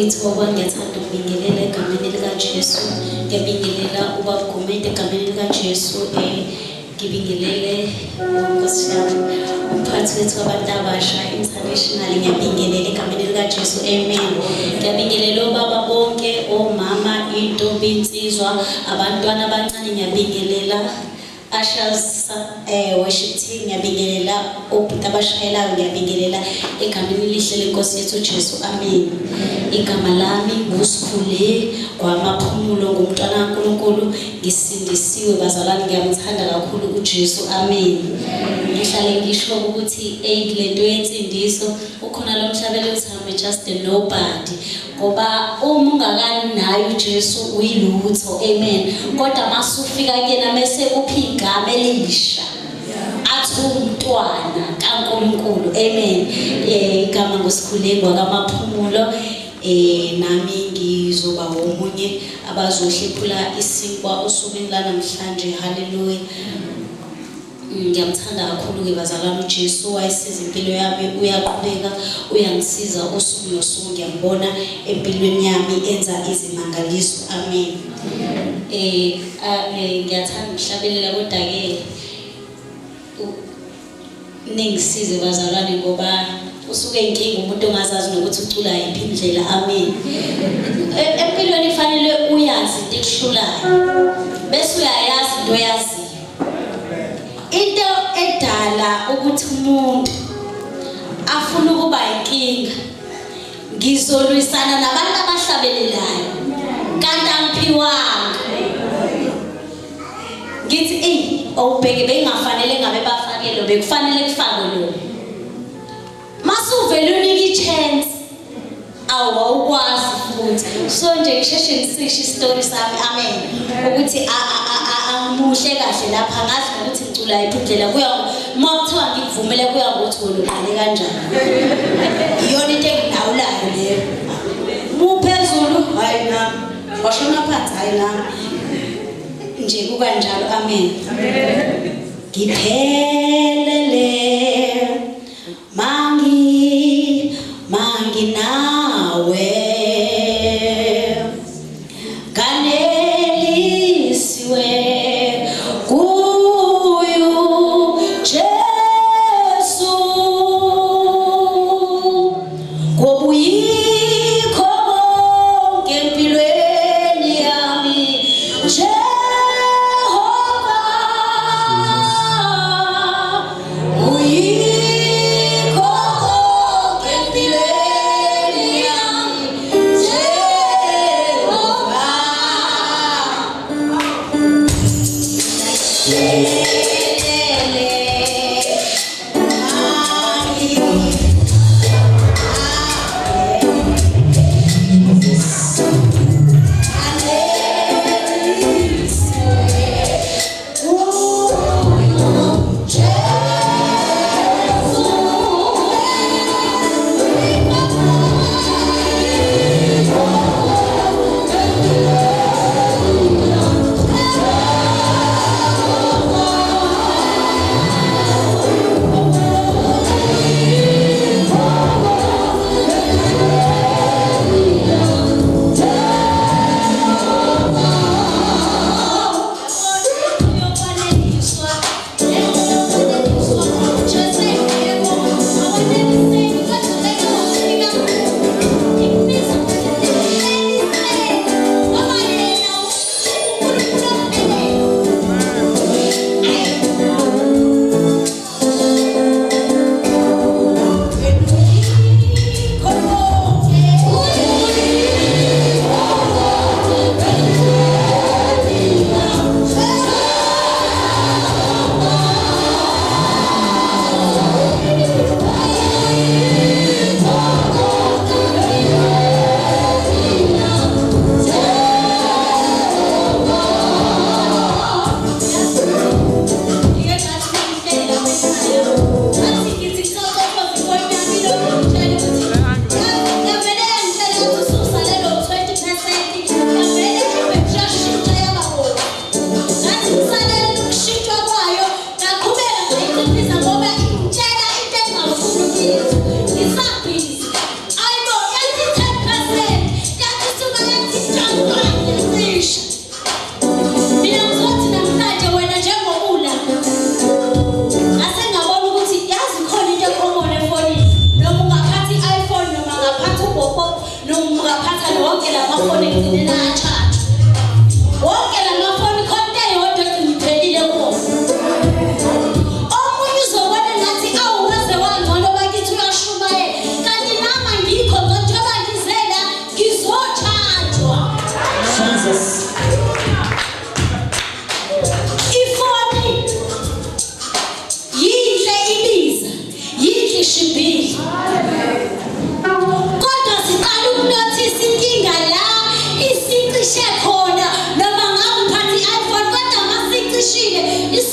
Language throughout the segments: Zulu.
Ngokuyithoba ngiyathanda ukubingelela egameni likaJesu. Ngiyabingelela ubaba Gumede egameni likaJesu. Ngibingelele Nkosi yami umphathi wethu wabantu abasha international ngiyabingelela egameni likaJesu amen. Ngiyabingelela obaba bonke omama intombi insizwa abantwana abancane ngiyabingelela Ushers worship team ngiyabingelela obhuti abashayelayo ngiyabingelela egameni elihle lenkosi yethu uJesu amen. Igama lami nguSikhule kwaMaphumulo ngumntwana kaNkulunkulu ngisindisiwe bazalwane ngiyamthanda kakhulu uJesu amen. Ngihlale ngisho ukuthi eyi lento yensindiso ukhona lo mhlabelo uthi I'm just a nobody ngoba uma ungakanayo uJesu uyilutho amen kodwa masufika kuyena mese kuphi igama elisha athi umntwana kaNkuluNkulu amen igama nguSikhulengwa kaMaphumulo nami ngizoba womunye abazohlephula isinkwa osukwini lanamhlanje haleluya. Ngiyamthanda kakhulu-ke bazalwane uJesu wayesiza impilo yami uyaqhubeka uyangisiza usuku nosuku ngiyambona empilweni yami enza izimangaliso amen. Ngiyathanda ukuhlabelela kodwa-ke ningisize bazalwane ngoba usuke inkinga umuntu ongazazi nokuthi ucula yiphi indlela amen. Empilweni kufanele uyazi into ekuhlulayo bese uyayazi into oyaziyo. Into edala ukuthi umuntu afune ukuba inkinga ngizolwisana nabantu abahlabelelayo kanti angiphiwanga ngithi eyi awubheke bengafanele ngabe bafake lo bekufanele kufakwe lo masuvele unika i-chance awu awukwazi futhi so nje ngisheshe ngisisho isitori sami amen ukuthi angimuhle kahle lapha ngazi nokuthi ngicula yiphi indlela kuya uma kuthiwa ngikuvumele kuya ngokuthi wena uqale kanjani iyona into engilawulayo leyo muphezulu hayi nami washona phansi hayi nami nje kukanjalo amen ngiphelele Mangi manginawe nganelisiwe kuyu Jesu ngobuyikho bonke empilweni yami Jehova Uyikho konke empilweni yami Jehova.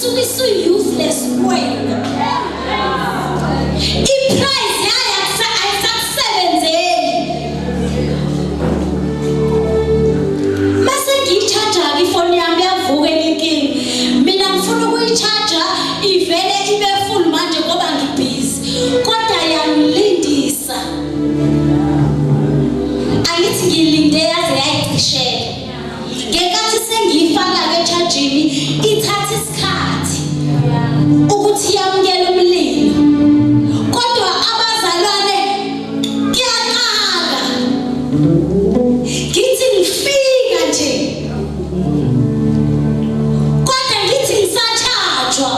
isuke isu-useless kuwena. I-price yayo ayisakusebenzeli. Mase ngiyi-charge-ke ifoni yami yavuka enye inkinga. Mina ngifuna ukuyi-charge ivele ibe full manje ngoba ngibhizi. Kodwa yangilindisa. Angithi ngiyilinde yaze yayicishela. Ngenkathi sengiyifaka-ke eshajini ithatha isikhathi ukuthi yamukele umlilo. Kodwa abazalwane kuyaqaka. Ngithi ngifika nje kodwa ngithi ngisatshajwa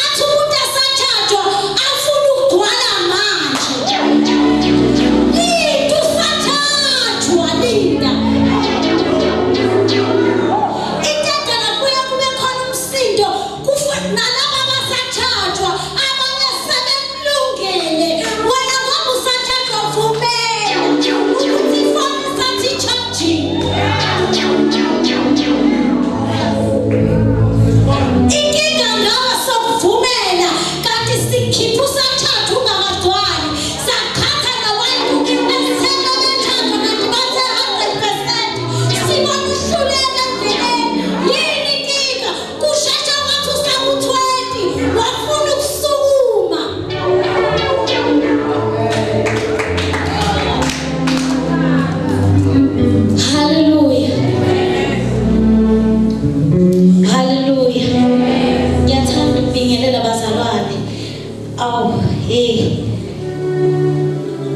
athi umuntu asatshajwa afuna ukugcwala manje linda usatshajwa linda intandana kuye kube khona umsindo nalaba abasatshajwa abanye sebekulungele wena ngoba usatshajwa vumela ukuthi ifoni isathi i-charging. Inkinga ngawe sokuvumela kanti sikhipha usathatha ungakagcwali saqhatha nabantu esithemba bethatha kanti bathe 100% sibona uhluleka endleleni. Yini inkinga? Kushesha wathi usaku-20 wafuna ukusukuma. Hallelujah. Hallelujah. Ngiyathanda ukubingelela bazalwane. Awu, hey.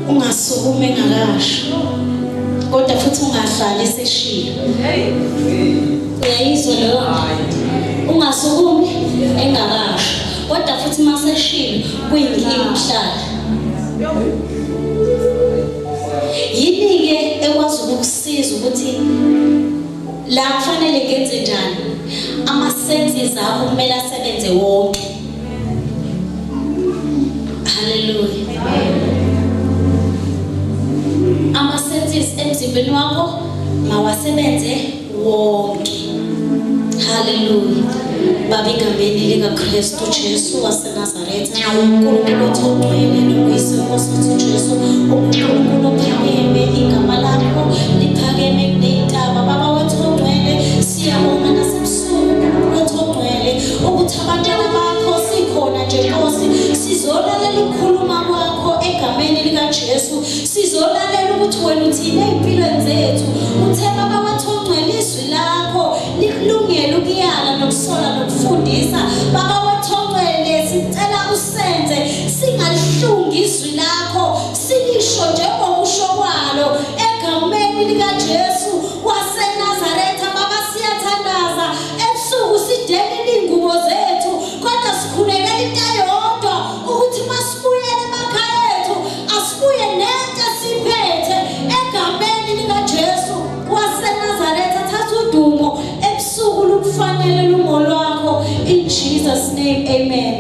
Ungasukumi engakasho. Kodwa futhi ungahlali seshilo. Uyayizwa leyo nto? Ungasukumi engakasho. Kodwa futhi maseshilo kuyinkinga ukuhlala. Yini-ke ekwazi ukukusiza ukuthi la kufanele ngenze njani? Ama-senses akho kumele asebenze wonke. Hallelujah. Ama-senses emzimbeni wakho mawasebenze wonke. Hallelujah. Baba, egameni likaKristu Jesu waseNazaretha, uNkulunkulu wethu ongcwele nokuyise Nkosi wethu Jesu, uNkulunkulu ophakeme, igama lakho liphakeme kuney'ntaba. Baba wethu ongcwele, siyabonga nasebusuku, uNkulunkulu wethu ongcwele, ukuthi abantwana bakho sikhona nje Nkosi, sizolalela ukukhuluma kwakho egameni likaJesu, sizolalela ukuthi wena uthini ey'mpilweni zethu. Uthe Baba wethu ongcwele, izwi lakho likulungele ukuyala nokusola nokufundisa. Baba wethu ongcwele, sicela usenze singalihlungi izwi lakho, silisho njengokusho kwalo egameni likaJesu waseNazaretha. Baba, siyathandaza ebusuku sidelile iy'ngubo zethu, kodwa sikhulekela into eyodwa ukuthi masibuyele emakhaya ethu asibuye nento esiphethe egameni likaJesu waseNazaretha. Thatha udumo ebusuku, lukufanele lungolwakho. In Jesus name, amen.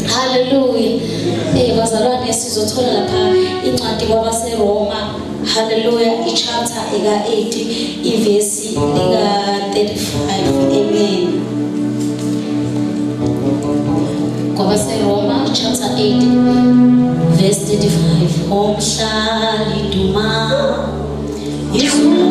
Hallelujah. Bazalwane, sizothola lapha incwadi kwabaseRoma. Hallelujah. I-chapter eka 8 ivesi lika 35. Amen. KwabaseRoma chapter 8 verse 35. Omhlali duma izulu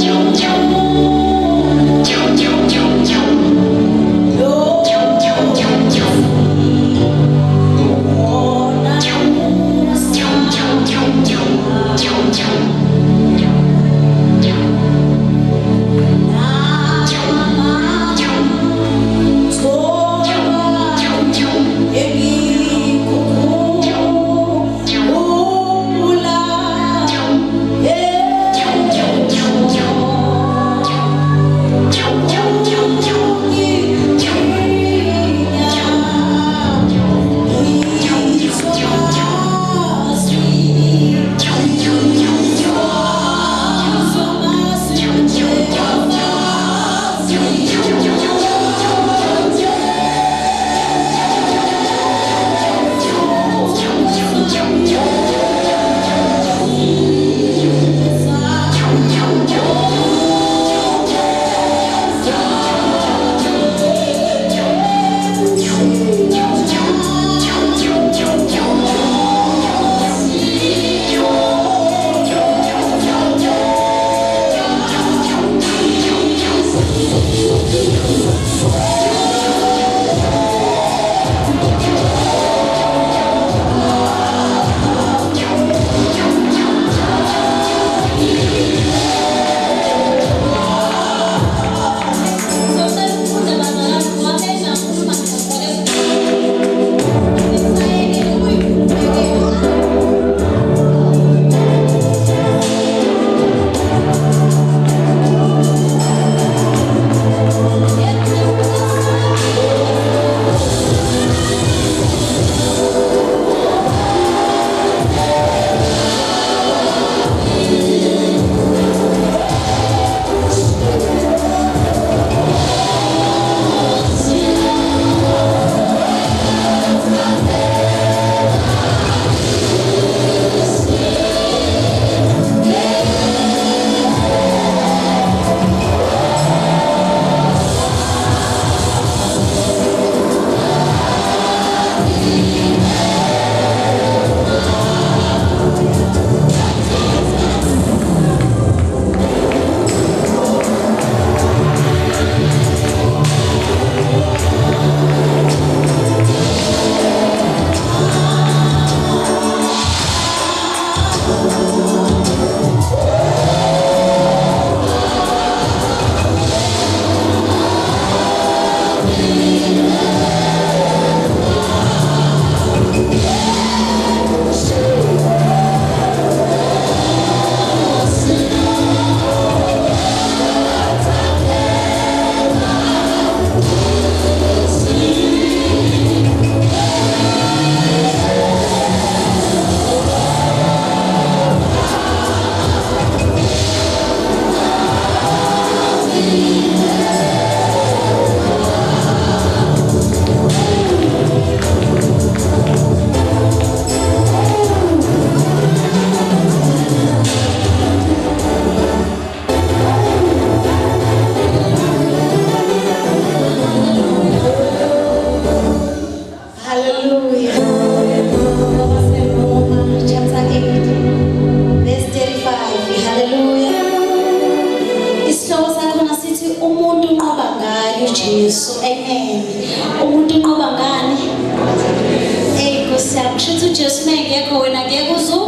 Nkosi yami, kusho ukuthi uJesu uma engekho wena ngeke uzu.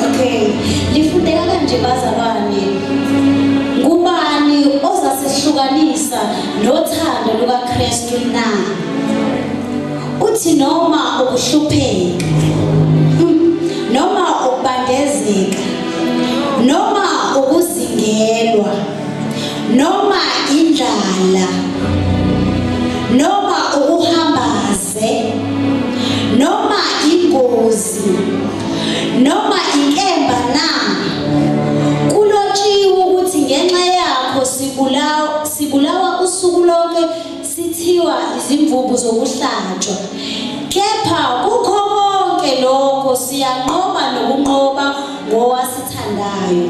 Okay, lifundeka kanje bazalwane. Ngubani ozasehlukanisa nothando lukaKristu na? Uthi noma ukuhlupheka, noma ukubandezeka, noma ukuzingelwa, noma indlala, noma ukuhambaze, noma ingozi, noma inkemba na? Kulotshiwe ukuthi ngenxa yakho sibulawa usuku lonke, sithiwa izimvubu zokuhlatshwa. Kepha kukho konke lokho siyanqoba nokunqoba ngowasithandayo.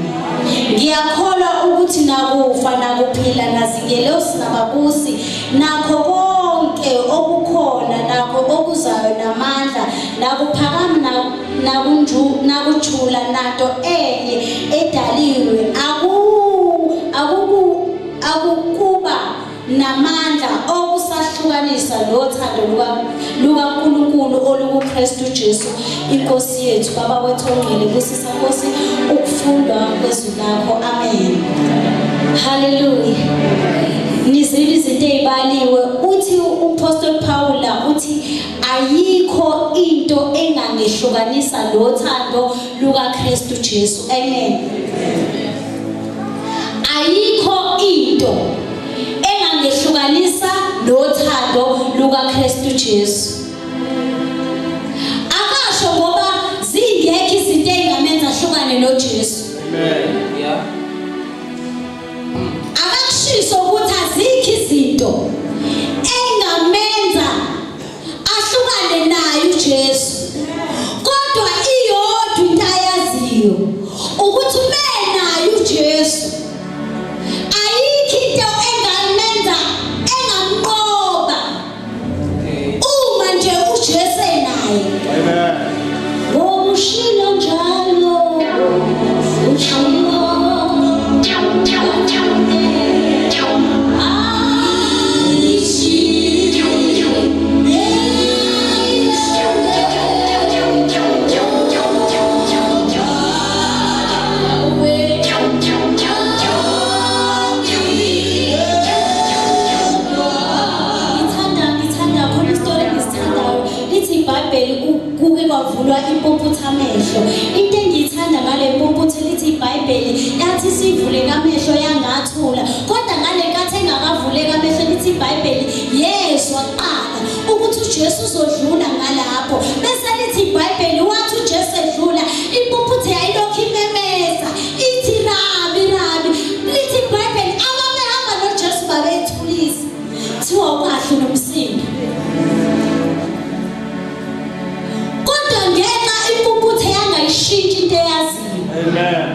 Ngiyakholwa ukuthi nakufa nakuphila nazingelosi nababusi nakho konke okukhona nakho okuzayo namandla nakuphakama nakujula nanto enye edaliwe akukuba namandla okusahlukanisa nothando lukaNkulunkulu olukuKristu Jesu iNkosi yethu. Baba wethu ongcwele, busisa Nkosi ukufundwa kwezwi lakho. Amen. Haleluya. Nizile izinto ezibaliwe. Uthi uMpostoli Paula uthi ayikho into engangehlukanisa nothando lukaKristu Jesu. Amen. Ayikho into engangehlukanisa nothando lukaKristu Jesu. Akasho ngoba zingekho izinto ezingamenza ahlukane noJesu. Amen. Yeah. Akakushiso ukuthi azikho izinto engamenza ahlukane naye uJesu. Kodwa iyodwa into ayaziyo ukuthi umenaye uJesu. Ayikho into engamenza engamnqoba uma nje uJesu enaye. Amen. Ngokushilo njalo ushilo. Ngithanda khona isitori engisithandayo, lithi iBhayibheli kuke kwavulwa impumputhe amehlo. Into engiyithanda ngale mpumputhe, lithi iBhayibheli yathi sivuleka amehlo yangathula, kodwa ngale nkathi engakavuleka amehlo, lithi iBhayibheli yezwa kuqala ukuthi uJesu uzodlula ngalapho. Bese lithi iBhayibheli wathi uJesu edlula, impumputhe yayilokhu imemeza ithi, "Rabi, Rabi." Lithi iBhayibheli ababehamba noJesu babethulisa, kuthiwa ukahle nomsindo. Kodwa ngenxa impumputhe yangayishintshi into eyaziyo. Amen.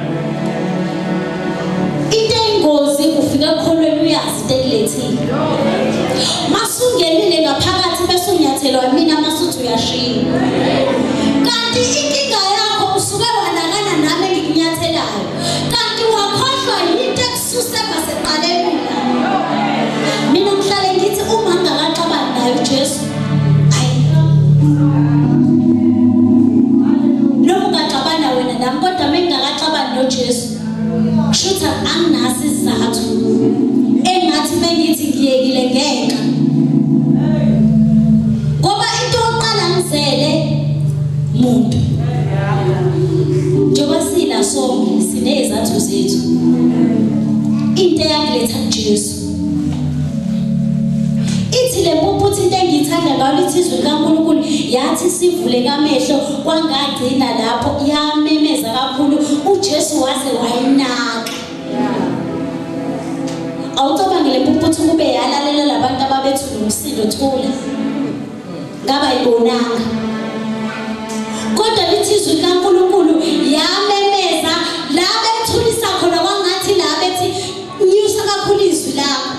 Into eyingozi, ufika ekholweni uyazi into ekulethile, masungenile ngaphakathi bese unyathelwa mina masuthi uyashiya, kanti inkinga yakho usuke wanakana nami engikunyathelayo, kanti wakhohlwa yinto ekususe ngaseqaleni la. Mina ngihlale ngithi uma ngingakaxabani naye uJesu, ayi, noma ungaxabana wena nami, kodwa uma ngingakaxabani noJesu, kushuthi anginaso isizathu engathi mengithi ngiyekile ngenxa, ngoba into yokuqala ngizele muntu. Njengoba sila sonke sinezathu zethu, into eyakuletha kuJesu. Ithi le mpumputhe, into engiyithanda ngayo, lithi izwi likaNkulunkulu yathi sivule kamehlo kwangagcina lapho, yamemeza kakhulu, uJesu waze wayinaka. Awucabange le mpumputhe kube yalalela labantu ababethula umsindo, thula, ngaba ayibonanga. Kodwa lithi izwi likaNkulunkulu yamemeza la bethulisa khona, kwangathi la bethi nyusa kakhulu izwi lakho.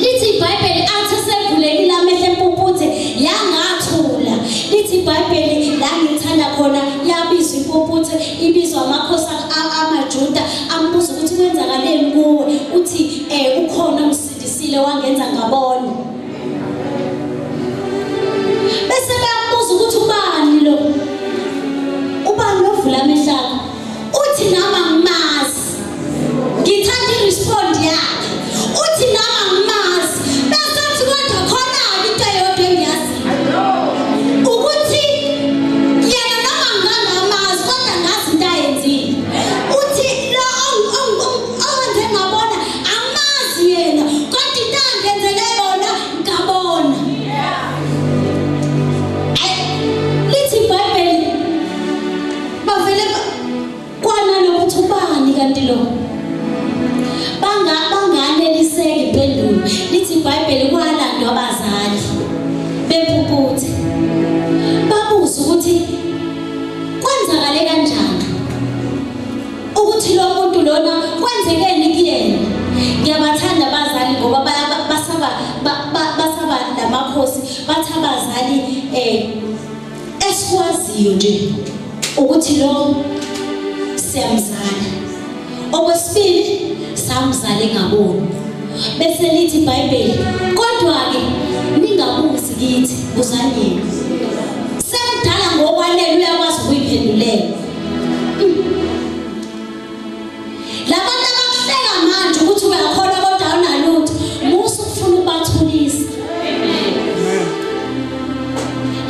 Lithi iBhayibheli athi sevulekile amehlo empumputhe yangathula. Lithi iBhayibheli la ngithanda khona, yabizwa impumputhe, ibizwa amakhosi amaJuda, ambuza ukuthi kwenzakaleni kuwe, uthi ukhona umsindisile wangenza ngabona. Abayaziyo nje ukuthi lo siyamzala. Okwesibili samzala engaboni. Bese lithi iBhayibheli, kodwa-ke ningabuzi kithi, buzani yena. Semdala ngokwanele uyakwazi ukuyiphendulela. Labantu abakuhleka manje ukuthi uyakholwa kodwa awunalutho, musa ukufuna ukubathulisa.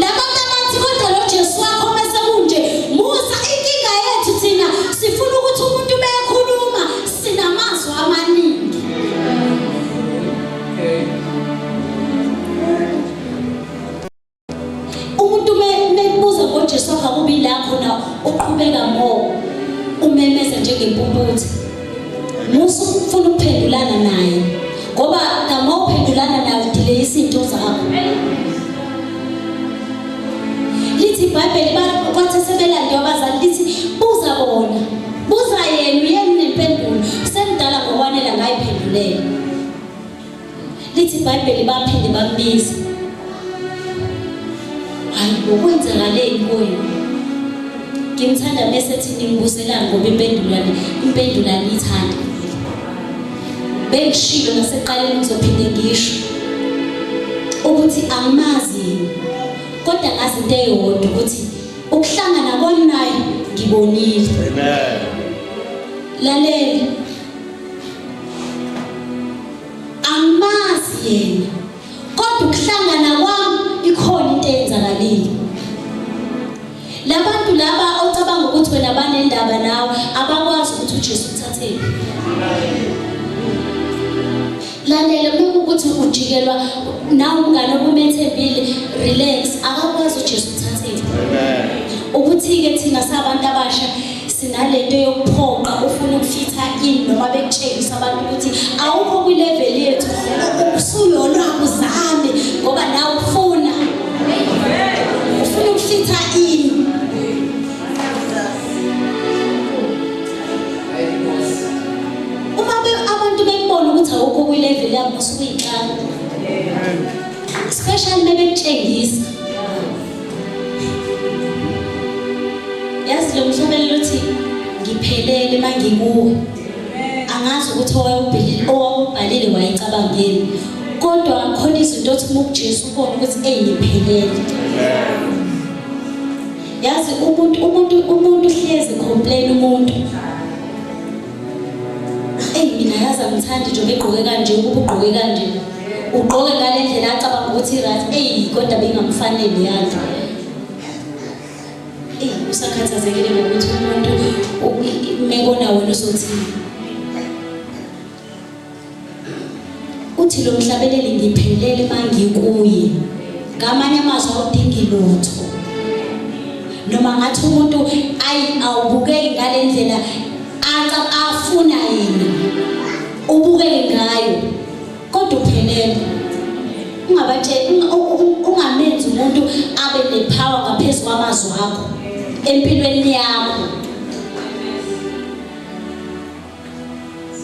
Labantu abathi kodwa lo Jesu wakho bese kunje, musa inkinga yethu thina sifuna ukuthi umuntu bekhuluma sinamazwi amaningi. Umuntu mekubuza ngoJesu wakho akubi la khona uqhubeka more umemeza njengempumputhe. Musa ukufuna ukuphendulana naye ngoba noma uphendulana naye udelay izinto zakho. Lithi iBhayibheli kwathi sebelandiwe abazali lithi buza bona buza yena uyena unempendulo semdala ngokwanele angayiphendulela. Lithi iBhayibheli baphinde bambiza. Hayi bo kwenzakaleni kuye? Ngimthanda mese ethi nimbuzelani ngoba impendulo impendulo aniyithandi. Bengishilo nasekuqaleni ngizophinde ngisho ukuthi angimazi yena kodwa ngazi into eyodwa ukuthi ukuhlangana kwami naye ngibonile. Amen. Lalela Angimazi yena. Kodwa ukuhlangana kwami ikhona into eyenzakalile. Labantu laba ocabanga ukuthi wena banendaba nawe abakwazi ukuthi uJesu uthathephi. Lalela uma ukuthi ujikelwa nawe umngane obumethembile relax akakwazi uJesu uthathephi. Amen. Ukuthi-ke thina sabantu abasha Sinalento yokuphoqa ufuna ukufitha in noma bekutshengisa abantu ukuthi awukho kwi-level yethu usuyolwa uzame ngoba nawe ufuna ufuna ukufitha in. Uma abantu bekubona ukuthi awukho kwi-level yabo usuke uyixaka. Especially mebekutshengisa. Yazi lo mhlabelelo uthi ngiphelele mangikuwe. Angazi ukuthi owawubhalile wayecabangeni. Kodwa khona izinto othi uma ukuJesu ubone ukuthi eyi ngiphelele. Yazi umuntu umuntu umuntu uhlezi complain umuntu. Eyi mina yazi angithandi nje ubegqoke kanje ukuba ugqoke kanje. Ugqoke ngale ndlela acabanga ukuthi right eyi kodwa bengamfanele yanto. Eyi usakhathazekile ngokuthi umuntu mekona wena uzothini. Uthi lo mhlabeleli ngiphelele mangikuye. Ngamanye amazwi awudingi lutho. Noma ngathi umuntu ayi awubukeki ngale ndlela afuna yena ubukeke ngayo kodwa uphelele. Ungabatsheli ungamenzi umuntu abe nepower ngaphezu kwamazwi akho empilweni yakho.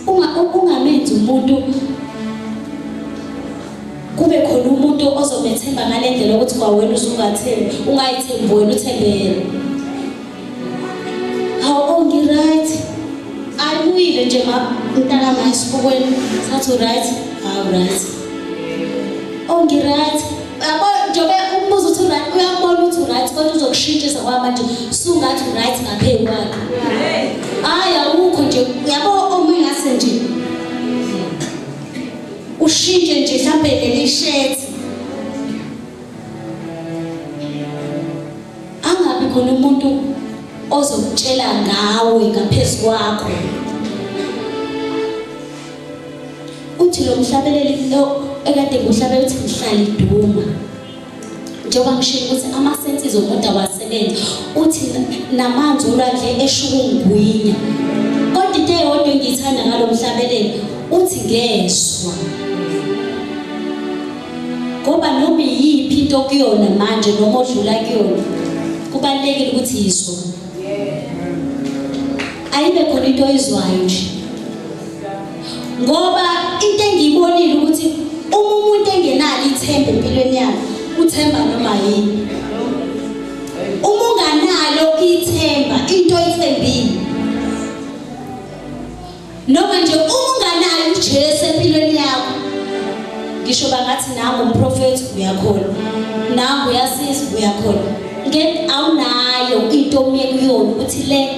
Unga ungamenzi umuntu kube khona umuntu ozomethemba ngale ndlela ukuthi kwawena usungathembi ungayithembi wena uthembe yena. Hawu oh ngi-right. Ayibuyile nje ma mntaka ma esibukweni sathi u-right hawu right. Oh ngi-right. Yabo njengoba umbuzo uthi u-right uyakubona ukuthi u-right kodwa uzokushintshisa kwamanje sungathi u-right ngaphezu kwakhe. Hayi awukho nje yabo omunye ngase nje ushintshe nje mhlambe leli shirt angabi khona umuntu ozokutshela ngawe ngaphezu kwakho. Uthi lo mhlabeleli ekade nguhlabela uthi ngihlala iduma njengoba ngishilo ukuthi ama-senses omuntu awasebenzi uthi namanzi olwandle eshuka ungwinya kodwa into eyodwa engiyithanda ngalo mhlabeleli uthi ngezwa ngoba noma iyiphi into kuyona manje noma odlula kuyona kubalulekile ukuthi yizwa ayibe khona into oyizwayo nje ngoba into engiyibonile ukuthi uma umuntu engenalo ithemba empilweni yakhe uthemba noma yini uma unganalo unalo ithemba, into oyithembile, noma nje uma unganayo uJesu empilweni yakho, ngisho bangathi nangu umprofethi uyakholwa, nangu uyasiza uyakholwa, ngeke awunayo into omiye kuyona ukuthi le.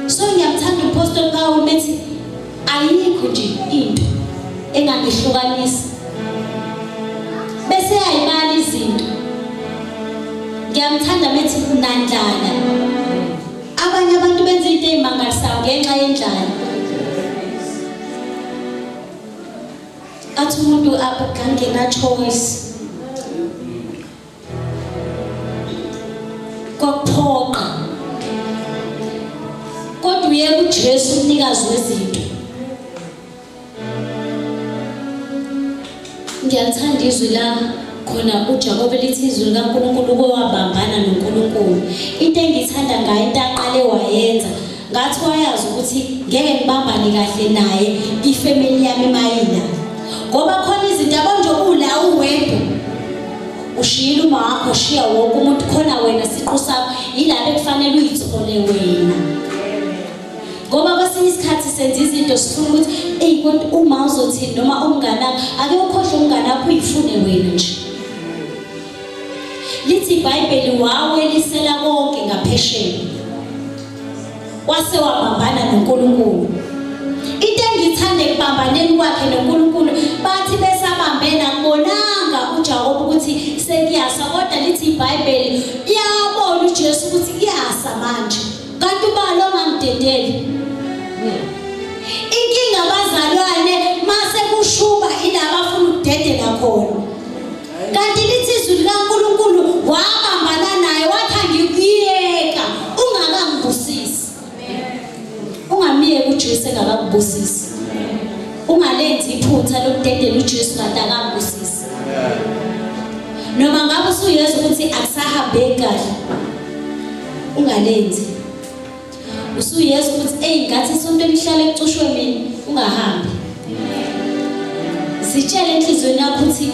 So ngiyamthanda uMpostoli Paul methi ayikho nje into engangihlukanisa, bese ayibala izinto. Ngiyamthanda methi nandlala. Abanye abantu benza into eyimangalisayo ngenxa yendlala. Athi umuntu apho kangena choice, kwakuphoqa, kodwa uye kuJesu umnikazi wezinto. Ngiyathanda izwi la khona uJakobe lithi izwi likaNkulunkulu kowabambana noNkulunkulu. Into engithanda ngayo, into aqale wayenza, ngathi wayazi ukuthi ngeke ngibambane kahle naye ifamily yami mayila, ngoba khona izinto yabo nje ula uwedwa, ushiyile uma wakho, ushiya wonke umuntu khona, wena siqu sakho yilapho ekufanele uyithole wena. Ngoba kwesinye isikhathi senza izinto sifuna ukuthi eyi kodwa uma uzothini noma umngane wakho. Ake ukhohlwe umngane wakho, uyifune wena nje. Lithi iBhayibheli wawelisela konke ngaphesheya, wase wabambana noNkulunkulu. Into engithanda ekubambaneni kwakhe noNkulunkulu, bathi besabambene akubonanga uJakobe ukuthi sekuyasa, kodwa lithi iBhayibheli yabona uJesu ukuthi kuyasa manje, kanti ubani ongangidedeli? Inkinga abazalwane mase kushuba ilaba afuna ukudedela khona, kanti lithi izwi likaNkulunkulu wabambana naye wathi angikuyeka ungakangibusisi. Ungamiyeki uJesu engakakubusisi. Ungalenzi iphutha lokudedela uJesu kanti akangibusisi, noma ngabe usuyezwa ukuthi akusahambeki kahle. Ungalenzi. Usuyezwa ukuthi eyi ngathi isonto lihlale kucushwe mina, ungahambi. Zitshele enhliziyweni yakho ukuthi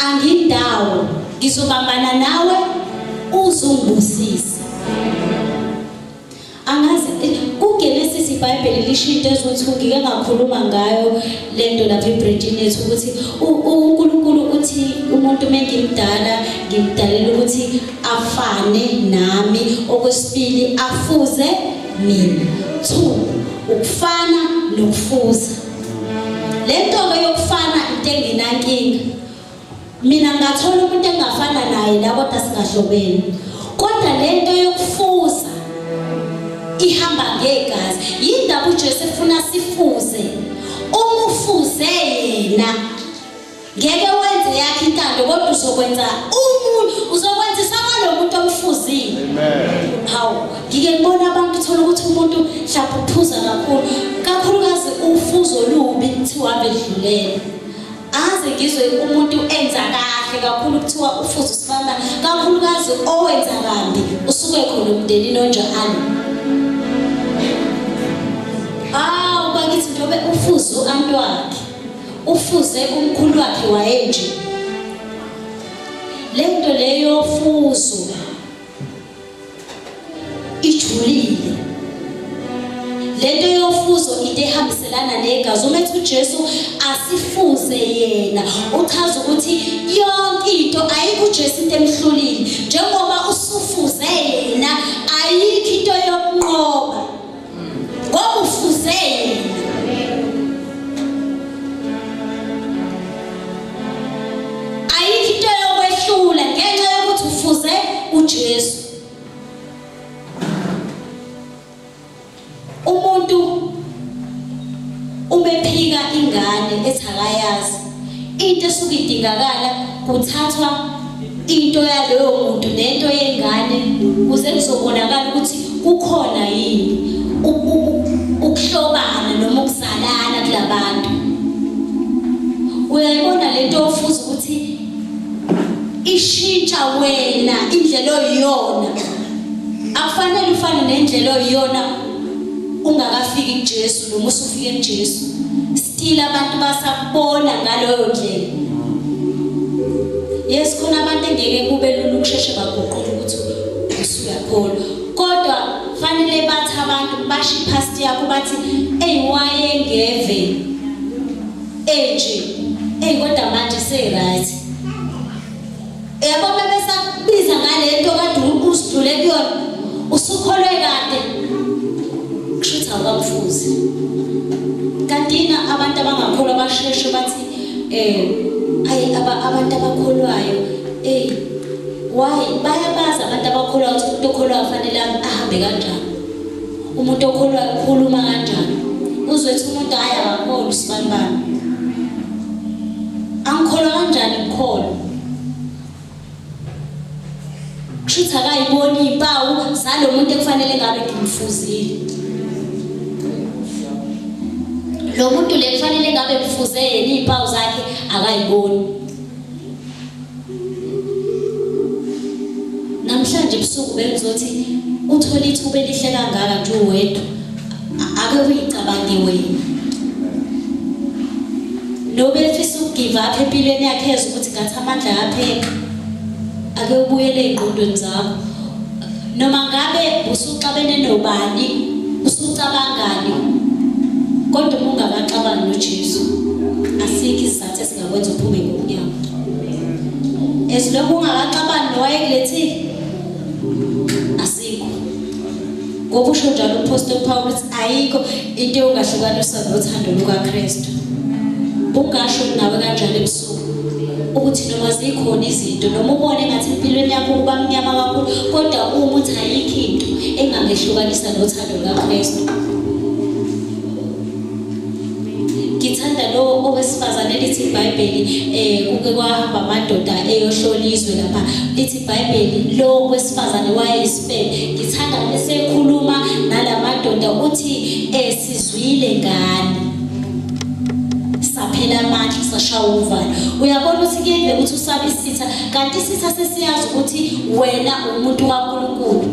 angindawo, ngizobambana nawe uzungibusise. Angazi, kuGenesis iBhayibheli lisho into ezothi ngike ngakhuluma ngayo lento lapha ebridgini yethu, ukuthi uNkulunkulu uthi umuntu mengimdala ngimdalela ukuthi afane nami, okwesibili afuze mina. Two, ukufana nokufuza. Lento ke yokufana into engenankinga. Mina ngingathola umuntu engingafana naye la kodwa singahlobene, kodwa lento yokufuza ihamba ngegazi. Yindaba uJesu efuna sifuze. Uma ufuze yena, ngeke wenze yakhe intando, kodwa uzokwenza umuntu, uzokwenzisa kwalo muntu omfuzile. Amen. Hawu, ngike ngibona abantu, uthola ukuthi umuntu mhlawumbe uphuza kakhulu, kakhulukazi ufuzo lubi, kuthiwa bedlulele. Aze ngizwe umuntu enza kahle kakhulu kuthiwa ufuzo usibamba, kakhulukazi owenza kambi usuke khona umndenini onjalo. Hawu bakithi, njengoba ufuze u-anti wakhe, ufuze umkhulu wakhe, wayenje lento leyo fuzo ijulile. Lento yofuzo into ehambiselana negazi. Uma ethi uJesu asifuze yena, uchaza ukuthi yonke into ayikho uJesu into emhlulile. Njengoba usufuze yena, ayikho into yokunqoba ngoba ufuze yena. Ayikho into yokwehlula ngenxa yokuthi ufuze uJesu. Umuntu umephika ingane ethi akayazi, into esuke idingakala kuthathwa into yaloyo muntu nento yengane kuze kuzobonakala ukuthi kukhona yini ukuhlobana noma ukuzalana kulabantu. Uyayibona lento ofuza ukuthi ishintsha wena indlela oyiyona. Akufanele ufane nendlela oyiyona ungakafiki kuJesu noma usufike kuJesu. Still abantu basakubona ngaleyo ndlela. Yes, khona abantu engeke kube lula ukusheshe baguqule ukuthi usuyakholwa. basho ipast yakho bathi eyi wayengeve enje eyi kodwa manje se-right. Yabo bebesakubiza ngale nto kade usidlule kuyona usukholwe kade kusho ukuthi awukamfuzi. Kanti yini abantu abangakholwa basheshe bathi ayi abantu abakholwayo why bayabazi abantu abakholwayo ukuthi umuntu okholwayo kufanele ahambe kanjani, umuntu okholwayo ukhuluma kanjani. Uzwe ukuthi umuntu hhayi akakholwa usibanibani, angikholwa kanjani ngikholwa. Kusho ukuthi akayiboni iy'mpawu zalo muntu ekufanele ngabe ngimfuzile. Lo muntu le kufanele ngabe mfuze yena iy'mpawu zakhe akayiboni. Namhlanje ebusuku bengizothi uthole ithuba elihle kangaka nje uwedwa, ake uyicabange wena. Nobefisa ukugive up empilweni yakhe ezwa ukuthi ngathi amandla ayaphela, ake ubuyele ey'ngqondweni zakho. Noma ngabe usuxabene nobani, usucabangani, kodwa uma ungakaxabani noJesu, asikho isizathu esingakwenza uphume ngomnyango. As long ungakaxabani nowayekulethile, asikho. Ngoba usho njalo uMphostoli Paul ukuthi ayikho into eyongahlukaniswa nothando lukaKristu. Ungasho nawe kanjalo ebusuku ukuthi noma zikhona izinto noma ubone ngathi empilweni yakho kuba mnyama kakhulu, kodwa uma uthi ayikho into engangehlukanisa nothando lukaKristu. Ngithanda lo owesifazane lithi iBhayibheli kuke kwahamba amadoda eyohlola izwe lapha, lithi iBhayibheli lo wesifazane wayeyisifebe. Ngithanda esekhuluma nalamadoda uthi sizwile ngani, saphela amandla, sashawa uvalo. Uyabona ukuthi kuyenzeka ukuthi usabe isitha, kanti isitha sesiyazi ukuthi wena umuntu kaNkulunkulu,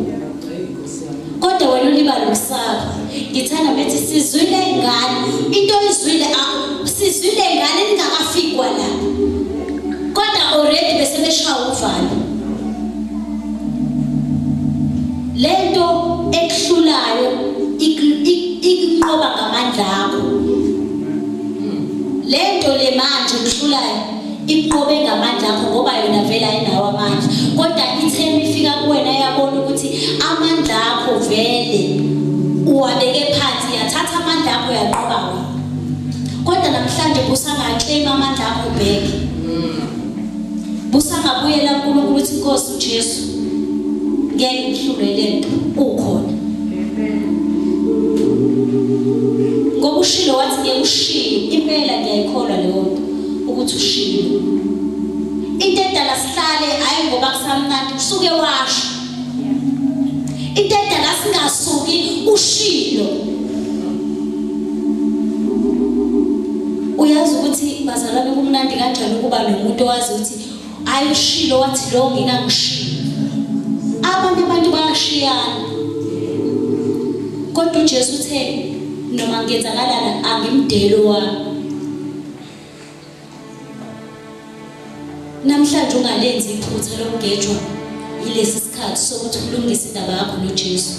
kodwa wena ulibala ukusaba. Ngithanda bethi sizwile ngani, into oyizwile sizwile ngani ningakafikwa la, kodwa already bese beshawa uvalo. Lento ekuhlulayo ikunqoba ngamandla akho. Lento le manje ekuhlulayo ikunqobe ngamandla akho, ngoba yona vele ayinawo amandla, kodwa ithemba ifika kuwena yabona ukuthi amandla akho vele uwabeke phansi, yathatha amandla akho yanqoba wena. Kodwa namhlanje busangaclaim amandla akho back, busangabuyela kuNkulunkulu uthi Nkosi uJesu ngeke ngihlulwe lento, ukhona. Ngoba ushilo wathi ngeke ushiye, impela ngiyayikholwa leyo nto ukuthi ushilo. Into edala sihlale hayi ngoba kusamnandi, usuke washo. Into edala singasuki ushilo. Uyazi ukuthi bazalwane kumnandi kanjani ukuba nomuntu owazi ukuthi hayi ushilo wathi lo ngingangishiyi. Abanye abantu bayashiyana, kodwa uJesu uthe noma ngenzakalana angimdeli wami. Namhlanje ungalenzi iphutha lokugejwa yilesi sikhathi sokuthi ulungise indaba yakho noJesu.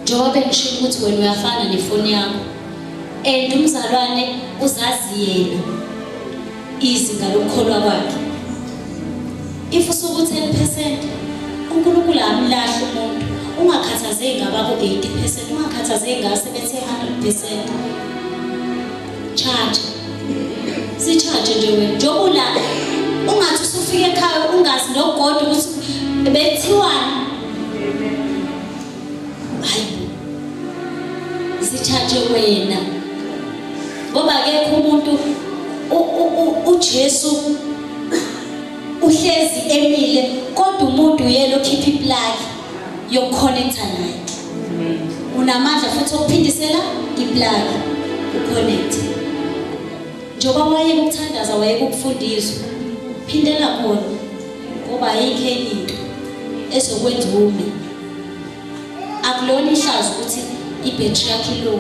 Njengoba bengishilo ukuthi wena uyafana nefoni yakho, and umzalwane uzazi yena izinga lokukholwa kwakhe. If usuku 10%, uNkulunkulu amlahli umuntu. Ungakhathazeki ngabako 80%, ungakhathazeki ngase bethe 100%. Charge. Si-charge nje wena. Njengoba ula ungathi usufika ekhaya ungazi nogoda ukuthi bethiwani. Hayi. Si-charge wena. Ngoba akekho umuntu uJesu uhlezi emile, kodwa umuntu uyena okhipha iplug yokuconnecta naye. Unamandla futhi okuphindisela iplug uconnect. Njengoba wayeka ukuthandaza, wayeka ukufundiswa, phindela khona, ngoba ayikho enye into ezokwenza ume. Akulona ihlazo ukuthi ibhetri yakho ilow,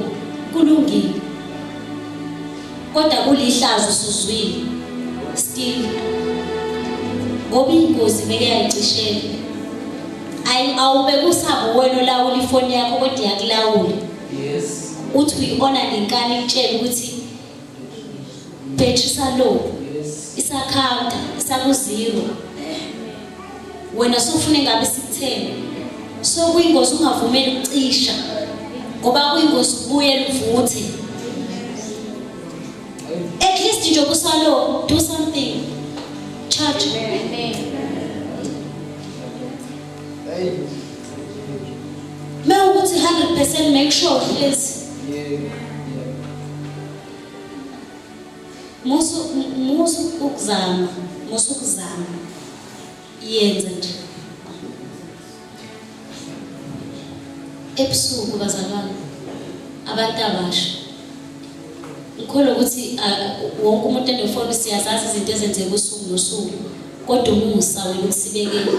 kulungile, kodwa kulihlazo usuzwile still, ngoba ingozi beke yayicishela. Ayi awube kusabo wena olawula ifoni yakho kodwa iyakulawula. Yes. Uthi uyi-ona ngenkani ikutshele ukuthi battery salow. Yes. Isakhawunta isaku-zero. Wena sufune ngabe sikutheni. So kuyingozi ungavumeli ukucisha ngoba kuyingozi ukubuyela uvuthe. At least nje kusalo do something. Charge. Hey. Mewukuthi 100% make sure uhlezi. Yeah. Yeah. Musu musu ukuzama, musu ukuzama. Yenza nje. Ebusuku bazalwane abantu abasha. Ngikholwa ukuthi wonke umuntu enefoni siyazazi izinto ezenzeka usuku nosuku. Kodwa umusa wena ukusibekele.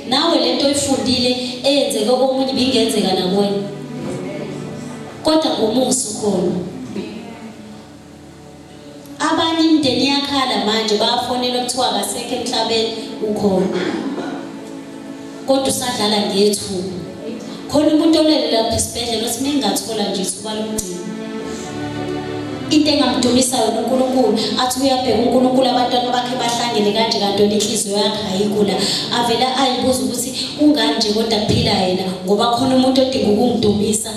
Nawe lento oyifundile eyenzeke komunye ibingenzeka nakuwena. Kodwa ngomusa ukhona. Abanye imindeni iyakhala manje bayafonelwa kuthiwa akasekho emhlabeni ukhona. Kodwa usadlala ngethuba. Khona umuntu olele lapha esibhedlela othi mengingathola nje ithuba lokugcina. Into engamdumisa yona uNkulunkulu athi uyabheka uNkulunkulu abantwana bakhe bahlangene kanje kanti yona inhliziyo yakhe ayikho la. Avele ayibuza ukuthi kungani nje kodwa kuphila yena ngoba khona umuntu odinga ukungidumisa.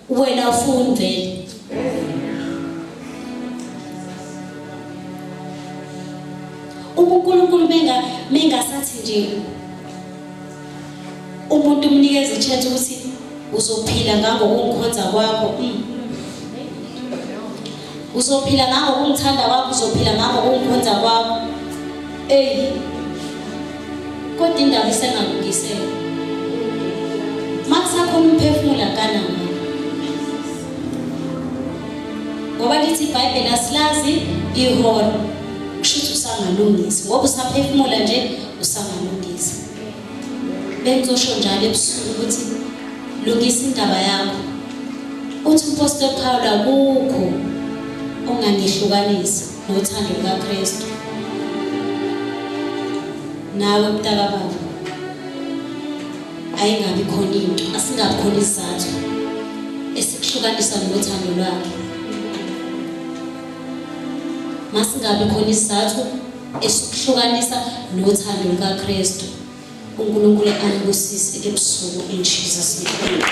Wena ufuni vele. Uma uNkulunkulu menga mengasathi nje umuntu umnikeza i-chance ukuthi uzophila ngangokungikhonza kwakho. Uzophila ngangokungithanda kwakho, uzophila ngangokungikhonza kwakho. Ey. Kodwa indaba isengalungiseka. Makusakhona umphefumulo akanamali. Ngoba lithi iBhayibheli asilazi ihora. Kusho ukuthi usangalungisa ngoba usaphefumula nje usangalungisa. Bengizosho njalo ebusuku ukuthi lungisa indaba yakho. Uthi uMpostoli Paul akukho ongangihlukanisa nothando lukaKristu. Nawe mntakababa ayingabi khona into, asingabi khona isizathu esikuhlukanisa nothando lwakhe. Masingabi khona isizathu esikuhlukanisa nothando lukaKristu. uNkulunkulu anibusise ebusuku in Jesus name.